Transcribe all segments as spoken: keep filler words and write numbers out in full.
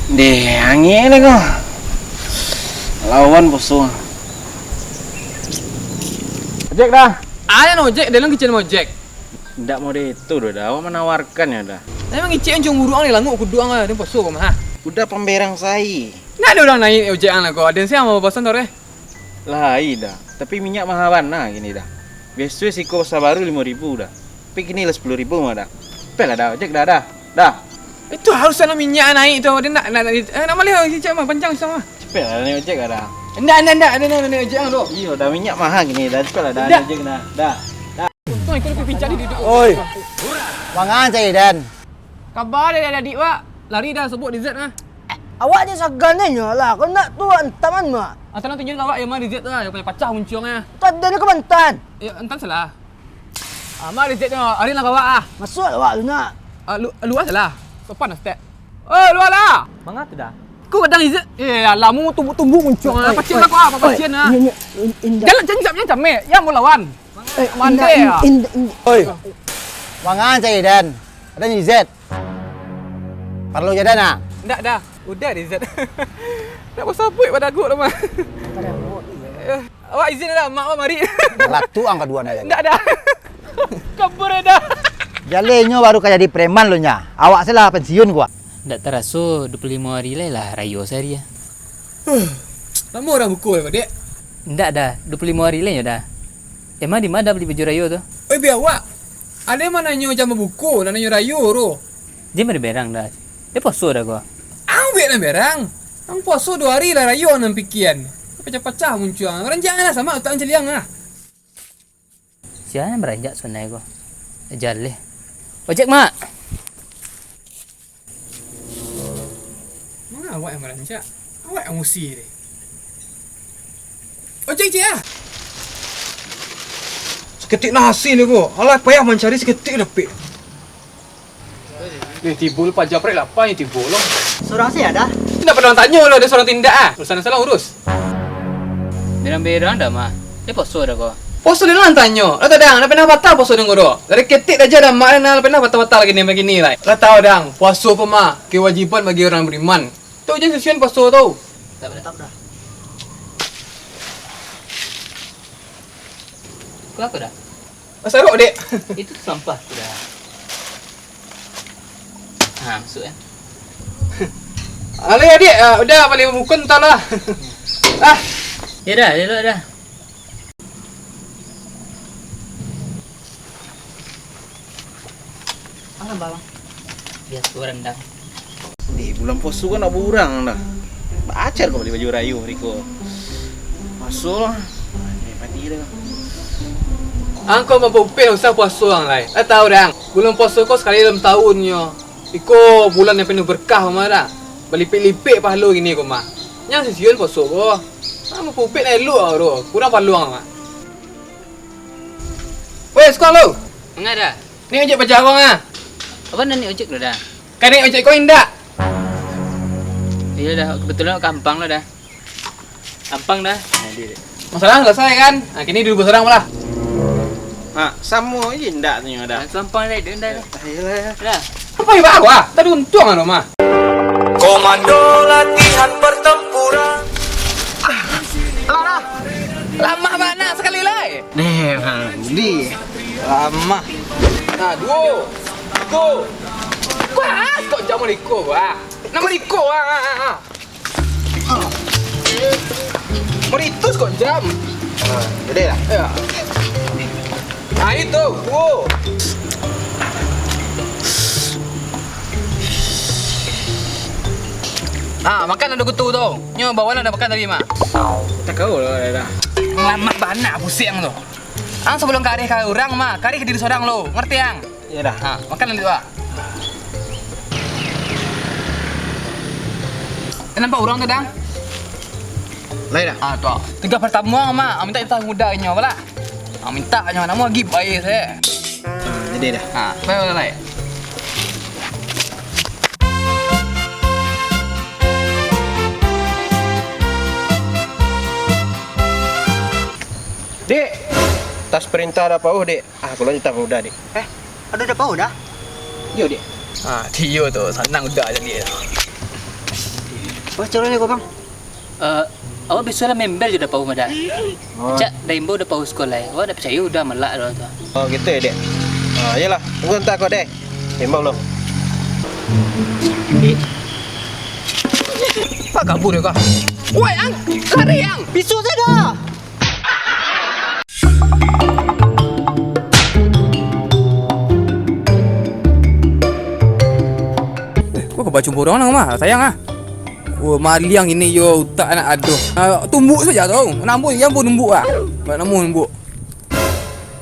Deh, angin ni ko. Lawan poso. Ojek dah. Ayo no ojek, dalam kicin mau ojek. Ndak mau deh itu doh dah. Awak menawarkan ya dah. Emang icik yang cuma buruang ni languk kuduang lah. Dia poso ko mah. Udah pamberang sai. Ndak ada orang naik ojek ang lah ko. Ada siapa mau bosan tau deh. Lai dah. Tapi minyak mahal bana kini dah. Biaso siko sabaru limo ribu dah. Tapi kini lah sapuluh ribu mah dah. Cepet lah dah, ojek dah, dah. Dah. Itu harus anu minyak naik tu. Dia nak, nak, nak, eh, nak malih ojek mah, pancang susah mah. Cepet lah naik ojek lah dah. Ndak, ndak, ndak. Ada nak naik ojek tu. Iyo dah, minyak mahal kini dah. Cepet lah dah, dah. Naik ojek dah. Dah. Dah. Untung aku lebih bijak ni duduk. Oi. Mangan cari Dan. Kabar dari adik, Wak. Lari dah sebut dessert ah. Awak je sagan nyo lah. Kau nak tu antaman, Mak. Asal tunjukin awak yang mana dessert tu lah. Yang punya pacah muncuangnya. Tu ada ni kebantan. Ya, entan salah. Ah, mari cek tengok. Ari lah kawak ah. Masuk lah awak tu nak. Ah, lu, luar lah. Sopan lah, Stek. Oh, luar lah. Manga tu dah. Kau kadang izin. Eh, alah, mu tumbuk-tumbuk muncuang ah. Oi, pacin oi, lah kau ah, oi, pacin ah. Indak, indak, indak. Jalan cancap, cancap, eh. Ya, mau lawan. Eh, mandai indak, ah. Indak, indak. Oi. Manga cari Dan. Ada ni Z. Parlu je Dan ah. Ndak dah. Udah deh, Zat. Nak basabuik pada aguk tu mah. Eh, awak izin dah, mak awak mari. Latuang kaduanyo. Ndak dah. Kabur dah. Jaleh nyo baru ka jadi preman lo nya. Awak se lah pensiun ko. Ndak taraso dua puluh limo hari lai lah rayo sahari ah. Lamo urang buko ko, Dek? Ndak dah, dua puluh limo hari lai nyo dah. Emang di ma bali baju rayo tu? Oi, biar awak. Ade mah nanyo jam babuko, nak nanyo rayo tu. Jan baberang dah. Dah poso dah ko. Ang buek nan berang. Ang poso duo hari lah rayo nan pikian. Pacah-pacah muncuang. Ranjang lah sama utang caliang lah. Sia nan baranjak sunai ko. Jaleh. Ojek, Mak. Manga awak yang baranjak? Awak yang usi deh. Ojek, cek ah. Saketek nasi ni ko. Alah, payah mancari saketek dapek. Ni tibo lu paja prek lapar ni tibo lo. Surang se ado? Ndak pernah tanyo lo ado surang tindak ah. Urusan salah urus. Berang-berang dah mah. Dia poso dah ko. Poso dia lah tanyo. Lah tau dang, ndak pernah batal poso dang ko do. Dari ketek dah ado mak dah pernah batal-batal gini begini lai. Lah tau dang, puaso ko mah kewajiban bagi orang beriman. Tu jan sisian puaso tu. Tak boleh. Tak dah. Kau apa dah? Pasarok, Dek. Itu sampah tu dah. Ha, masuk ya. Alah ya, Dek. Ah, udah, balik bukun entah lah. Ah. Ya dah, elok dah. Alah, Bang. Biaso rendang. Di bulan puaso kan nak burang dah. Bacar kau bali baju rayo hari ko. Puaso lah. Mati dah. Ang ko mampu upil usah puaso ang lai. Lah tau dang. Bulan puaso ko sakali dalam taun nyo. Iko bulan yang penuh berkah mah dah. Balipek-lipek pahalo kini ko mah. Nyo sisiun puaso ko. Ang mampu upil nak elok lah tu. Kurang paluang mah. Weh, suko lu. Manga dah? Ni ojek paja abang ah. Abang nak naik ojek dulu dah. Ka naik ojek ko indak? Iyo dah, kebetulan ka Ampang lah dah. Ampang dah. Masalah selesai kan? Ha, kini duo sorang lah. Ha, samo je indak tu nyo dah. Ampang dah, dah, dah. Ayolah. Dah. Apa hebat aku ah? Tadi untung anu mah. Komando latihan pertempuran. Alah, dah. Lamah bana sakali lai. Deh, Bang Budi. Lamah. Nah, duo. Duo. Wah, kok jam liko, wah. Nama liko, wah. Meritus kok jam. Ah, jadi lah. Ya. Nah, itu. Duo. Ah, makan ado kutu tu. Nyo bawa lah dah makan tadi mah. Takau lah dah. Lamah bana pusing tu. Ang sabalum kareh ka urang mah, kareh ka diri sorang lo. Ngerti ang? Iyo dah. Ha, makan dulu ah. Eh, nampak urang tu dang? Lai dah. Ah, tu. Tugas pertama mah, ang minta minta muda nyo bala. Ang minta nyo namo agi bae se. Ah, jadi dah. Ha, bae lai. Dek, tas perintah dah pauh, Dek. Ah, pulang juta muda, Dek. Eh, ado dah pauh dah? Iyo, Dek. Ah, iyo tu, sanang udah jadi. Wah, caro ni ko, Bang. Eh, awak bisuak lah membel jo Uda Pauh, Mada. Oh. Cak, Da imbau Uda Pauh sakolah, awak ndak picayo Uda malak doh tu. Oh, gitu ya, Dek? Oh, iyolah. Tunggu sebentar kok, Dek. Imbau lo. Pak kabur ya, kah? Woi, ang! Lari, ang! Bisuak sajo! Eh, kok ka bacumbu urang mah, sayang ah. Wah, maliang ini yo, utak anak aduh. Ah, tumbuk saja tu. Nambuih, yang pun tumbuk ah. Nak namuah tumbuk.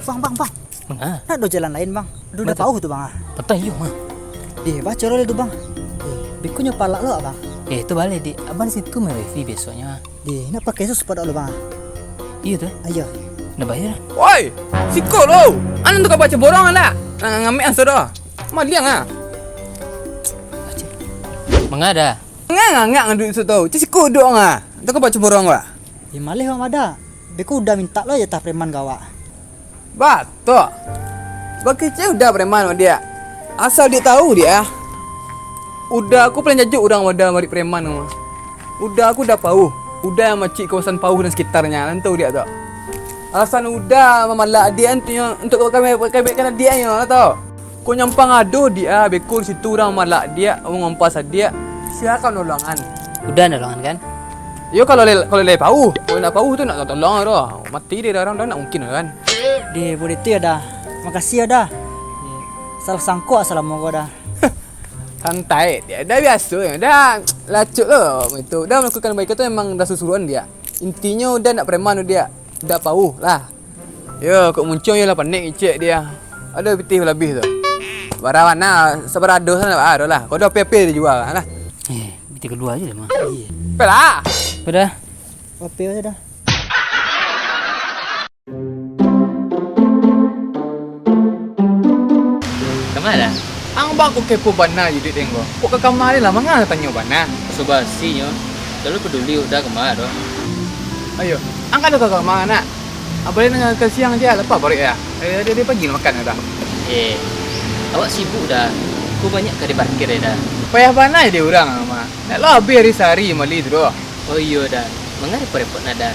Bang, bang, bang. Manga? Nak do jalan lain, bang. Uda Pauh tu, bang ah. Patai iyo mah. Deh, bah coro tu, bang. Eh, beko nyo palak lo, bang. Eh, tu baleh, Dik. Abang di situ main wifi biasonyo. Deh, nak pakai sus padak lo, bang. Iyo tu. Ayo. Nak bayar? Woi, siko lo. Anu tu ka baca borong anda. Nak ngamik asa dah. Maliang ah. Manga Da? Ngangak-ngangak duit tu tau. Cik siko dok ah. Tu ka baca borong, wah. Eh, maleh, bang, Mada. Beko Uda mintak lo jatah preman ka awak. Batok. Bakecek Uda preman, Diak. Asal Diak tahu, Diak, ah. Uda aku paling jajuk urang Uda marik preman tu. Uda aku Uda Pauh. Uda yang macik kawasan Pauh dan sekitarnya. Lan tahu Diak tu. Alasan Uda mamalak Diak tu nyo untuk kami, kami kan Diak nyo, tahu. Kok nyampang adoh Diak, ah, beko di situ urang malak Diak, urang mampas Diak. Silakan nolongan. Uda nolongan kan? Yo, kalau lai, kalau lai Pauh, kalau nak Pauh tu nak tolong tu. Mati dia orang, dah nak mungkin kan. Deh, buliah tu yo, Da. Makasih yo, Da. Salah sangko asalamu ko, Da. Santai, Diak. Dah biaso yo. Dah lacok lo itu. Dah melakukan kebaikan tu memang dah susuruan Diak. Intinyo Uda nak preman tu, Diak. Uda Pauh lah. Yo, kok muncuang yo lah panek ngicek Diak. Ado pitih labih tu. Bara bana, sabara ado sana ado lah. Kok ado api-api dijual lah. Eh, pitih kalua aja lah mah. Iyo. Api lah. Uda. Api aja dah. Kama Da? Ang bako kepo bana jo Diak den ko. Kok ka kama ni lah, manga tanyo bana? Basa-basinyo. Talalu paduli Uda kama doh. Ayo, ang kan ka kama, nak. Abah nan ka siang aja, lapar paruik ya. Eh, dia, dia pagi makan dah. Eh, awak sibuk Da. Ko banyak ka diparkir Da. Payah bana jadi urang mah. Nak lo habis hari sehari mali tu doh. Oh iyo Da. Manga repot-repot nah Da.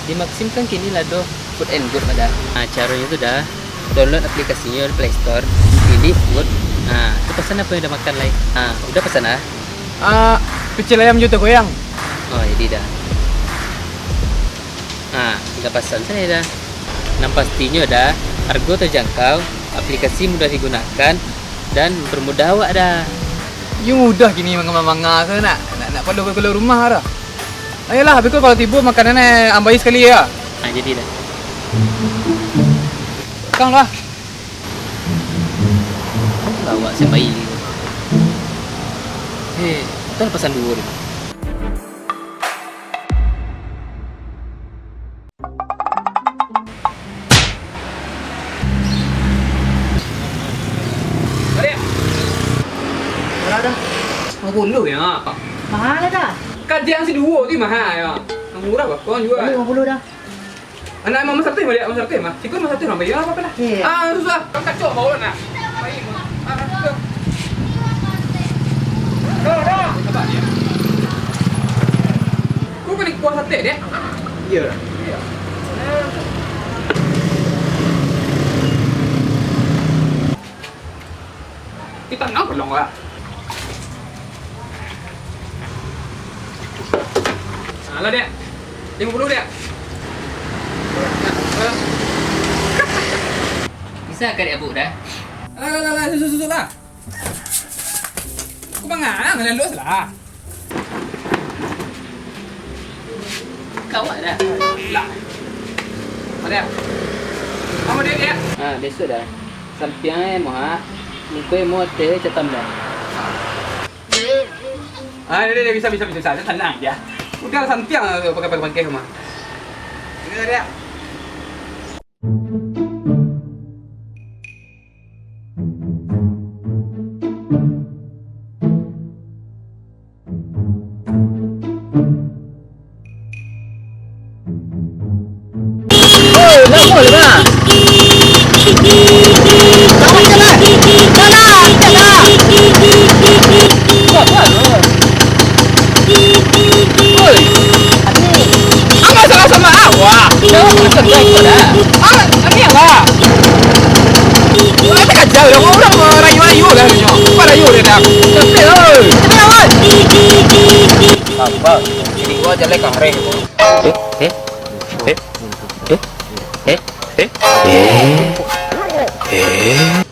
Di Maxim kan kini lah doh Food and Good mah Da. Nah, caronyo tu Da, download aplikasinyo di Play Store, pilih food. Nah, tu pasan apo yang Uda makan lai. Nah, Uda pasan ah. Ah, pecel ayam jo teh goyang. Oh, jadi Da. Nah, tingga pasan sajo Da. Nan pastinyo Da, hargo tajangkau, aplikasi mudah digunakan, dan mempermudah awak Da. Iyo mudah kini manga-manga tu nak, nak, nak pado ka rumah dah. Ayolah, beko kalau tibo makanan eh, ambai sakali ya. Nah, jadi Da. Kang lah. Lah awak sampai. Hei, kan pasan duo ni. Bara dah? Lima puluh ya. Mahal dah. Kajian si duo tu mahal ya. Yang murah bakon juga. Lima puluh dah. Anak mama satu mah, mama satu mah. Siko mama satu mah, bayar apa lah? Iya. Ah, susah. Kau kacau bau nak. Baik. Ah, susah. Dah, dah. Sabar dia. Kau kena kuah sate, Dek? Iya. Iya. Kita nak tolong lah. Alah, Dek. Lima puluh, Dek. Bisa ka, Dek, Abuk, dah? Alah, alah, alah, susu, susu lah. Aku mangang, lalu lah. Kawak dah. Lah. Mana? Apa dia, dia? Ah, besok dah. Sampiang eh, moh, ah. Muka eh, moh, teh, catam dah. Ah, dia, dia, bisa, bisa, bisa, bisa. Tenang, dia. Udah sampiang, pakai, pakai, pakai, mah. Ini dia. Oi, nak buat apa? Kamu jalan. Jalan, jalan. Buat apa? Alah, kami lah. Urang tak kacau, urang, urang rayu-rayu lah, nyo. Apa rayu dia dah? Sampai lah, oi. Sampai lah, oi. Apa? Jadi gua jalan kareh. Eh, eh, eh, eh, eh, eh, eh.